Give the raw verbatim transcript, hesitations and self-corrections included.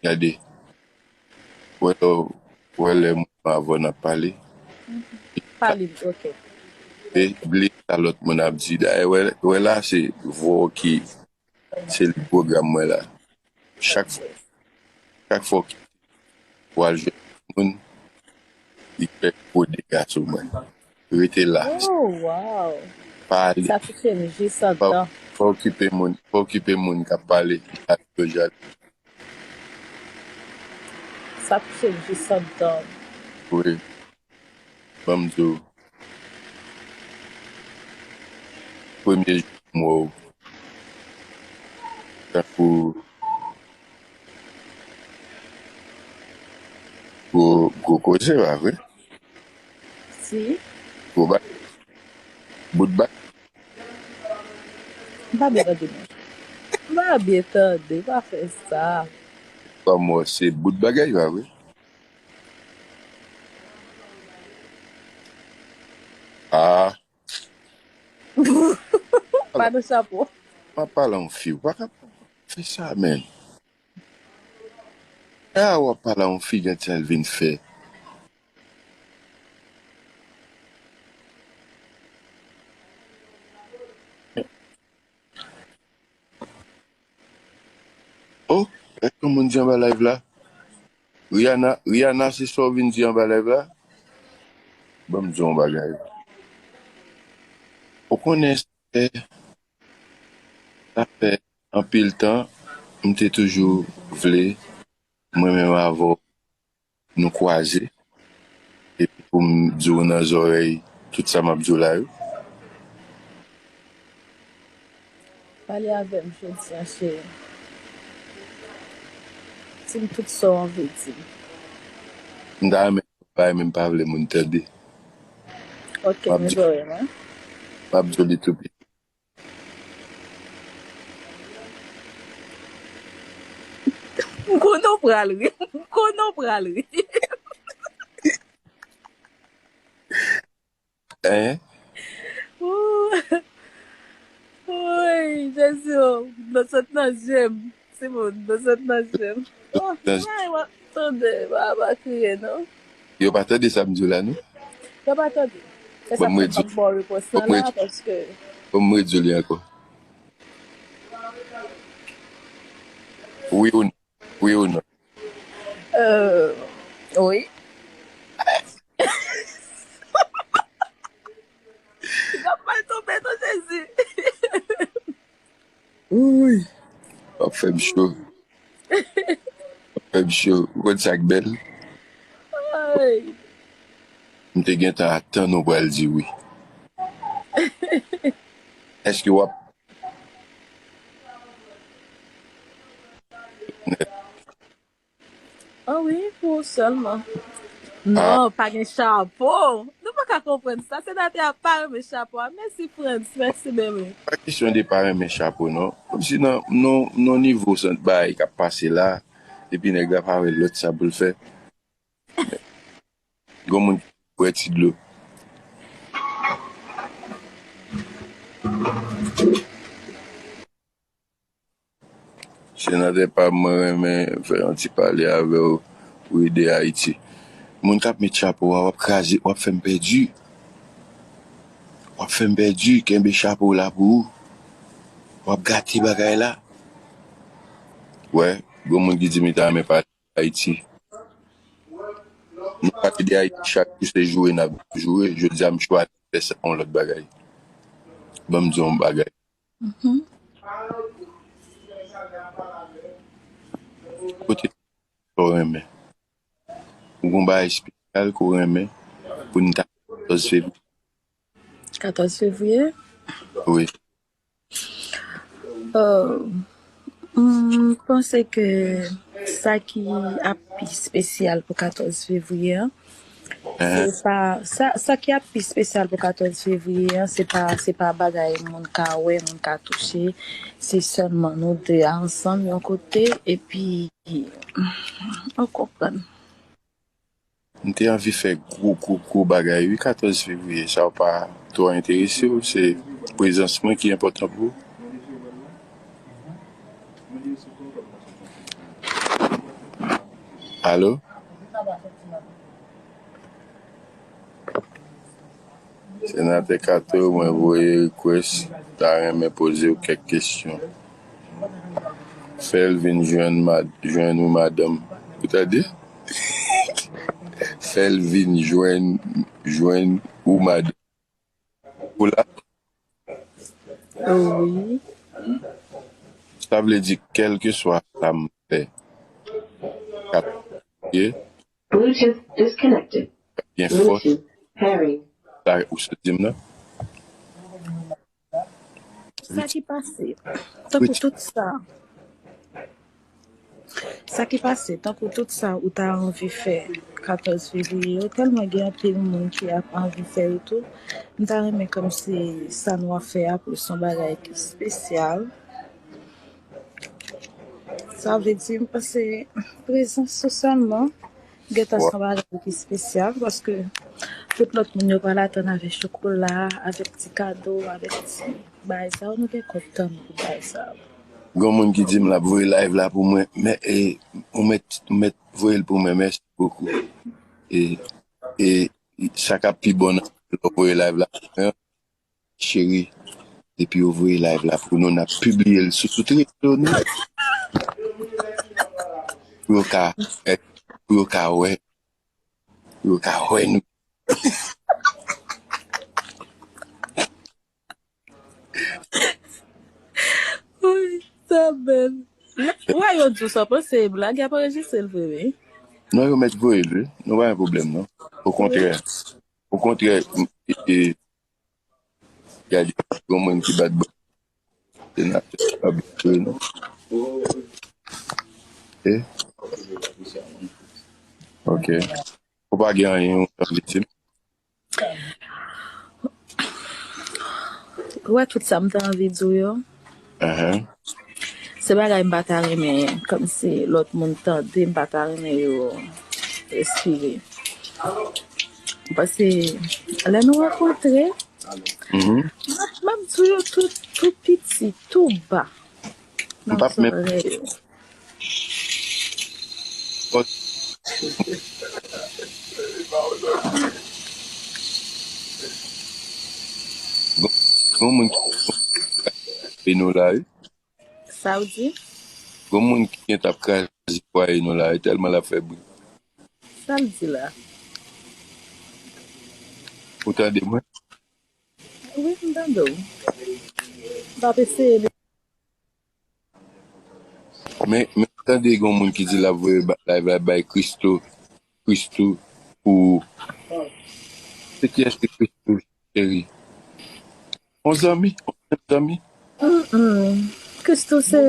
Gade. Wè lè, wè lè mwen avè w n ap pale. Pale, ok. E bliye sa lòt moun ap di. Dayè, wè, wè la, se vwa w ki, se li pwogram mwen la. Chak fwa, chak fwa w kite pou al jwenn moun, li fè gwo dega sou mwen. Rete la. Oh, wow. Pa ale. Sa touche m jis Pa, andan. pa okipe moun, pa okipe moun k ap pale. Ki pa yo jal. Sa touche m jis andan. Wi. Ban m di w. Premye jou m wè w. Tankou gwo, gwo koze, pa vre? Si. Gwo ba-, bout ba-, M pa byen tande, non. M pa byen tande, pa fè sa. Kòm wè se bout bagay, pa vre? Ah, Pa nan chapo. M ap pale a yon fi, ou pa ka fè sa, menm. Ah, w ap pale a yon fi, gen sa l vin fè. Oh, èske yon moun di anba live la? Rihanna, Rihanna, se sa w vin di anba live la? Ban m di w yon bagay. Ou konnen, sa fè, sa fè anpil tan, m te toujou vle, mwen menm avè w, nou kwaze, epi pou m di w nan zòrèy tout sa m ap di w la yo. Pale avè m jodi a, cheri. Di m tout sa w anvi di m. M ta renmen bay, men m pa vle moun tande. Ok, M ap men di, zòrèy mwen. M ap di w li tou piti. M konnen w pral ri. M konnen w pral ri. Hein? Ooh. Woy, Jezi, oh, dlo sot nan je m. Timoun, dlo sot nan je m. Oh, Nan- ay, w ap tande, pa, pa kriye, non. Yo pa tande sa m di w la, non? Yo pa tande. Se sa Bon, mwen fè di, m ap ba w repons bon, lan mwen la, di, paske bon, mwen di w li ankò. Wi ou non? Wi ou non? Euh, wi. M ap mal tonbe, non, Jezi. Wi. W ap fè m cho. W ap fè m cho. Ou konn sa k bèl? Ay. M te gentan atann ou pral di wi. Èske w ap Ah wi, pou ou sèlman. Non, pa gen chapo. Nou pa ka konprann sa. Senatè a pa renmen chapo a. Mèsi, Frantz. Mèsi, bebe. Pa kesyon de pa renmen chapo, non. Kòmsi nan, nan, nan nivo sant bagay k ap pase la, epi nèg la pa wè lòt sa pou l fè. Gon moun ki bwè ti dlo. Senatè pa m, mwen renmen fè yon ti pale avè w, wi, de Ayiti. Moun k ap met chapo a, w ap kraze, w ap fè m pèdi. W ap fè m pèdi, kenbe chapo w la pou ou. W ap gate bagay la. Wè, gon moun ki di m ta renmen pale de Ayiti. Nou pale de Ayiti chak jou, se joure n ap joure. Jodi a, m chwazi fè sa yon lòt bagay. Ban m di w yon bagay. Mhm. Kote sa w renmen? Ou gon bagay espesyal ke w renmen pou n ta katòz fevriye? Katòz fevriye? Wi. Euh, m panse ke sa ki ap pi espesyal pou katòz fevriye an, se pa sa, sa ki ap pi espesyal pou katòz fevriye an, se pa, se pa bagay moun ka wè, moun ka touche, se sèlman nou de a ansanm yon kote, epi, ou konprann. M te anvi fè gwo, gwo, gwo bagay, wi, katòz fevriye. Sa w pa twò enterese w, se prezans mwen ki enpòtan pou ou. Alo? Senatè Kato, mwen voye request, ta renmen poze w kèk kesyon. Fè l vin jwenn mad, jwenn ou madanm. Ou tande? Fè l vin jwenn, jwenn ou madanm. Ou la? Wi. Sa vle di, kèlkeswa sa m fè, k ap ye, Bluetooth disconnected. K ap gen fòs. Bluetooth pairing. Sa ou sot di m nan? Sa ki pase? Tankou tout sa. Sa ki pase, tankou tout sa ou ta anvi fè katòz fevriye yo, tèlman gen anpil moun ki ap anvi fè yo tou, m ta renmen kòmsi sa nou ap fè a pou se yon bagay ki espesyal. Sa vle di, m panse prezans ou sèlman gentan se yon bagay ki espesyal, paske tout lòt moun yo pral atann avèk chokola, avèk ti kado, avèk ti bagay sa yo, nou gen kòb tann pou bagay sa yo. Gon moun ki di m l ap voye live la pou mwen, men, e, ou mèt, ou mèt voye l pou mwen, mèsi bokou. E, e, sa k ap pi bon nan lè w voye live la pou mwen, cheri, depi w voye live la pou nou, n ap pibliye l sou tout rezo nou. Pou yo ka, pou yo ka wè, pou yo ka wè nou. Wi, sa bèl. Wè yo di w sa w panse, blag ap anrejistre l vre, wi. Non, yo mèt voye l, wi. Nou pa gen pwoblèm, non. Okontrè. Okontrè, m, e, e, gade, yon moun ki bat bò. Se nan, pa byen vre, non. E? Ok. Ou pa gen anyen ou anvi di m? Ou wè tout sa m te anvi di w yo? Ahan. Se bagay m pa ta renmen, kòmsi lòt moun tande, m pa ta renmen yo espire. Paske lè nou rankontre, Mhm. m ap, m ap di w yo tou, tou piti, tou ba. M p ap menm. Gon, gon moun ki kraze nou la, wi. Sa w di? Gon moun ki gentan ap kraze fwaye nou la, wi, tèlman l ap fè bri. Sa l di la? Ou tande mwen? Wi, m tande w. M p ap eseye li. Men, men tande gon moun ki di l ap voye ba- live la bay Christo, Christo pou ou. Se kiyès ki Christo, cheri? On zanmi, on zanmi. Mm-mm. Christo se,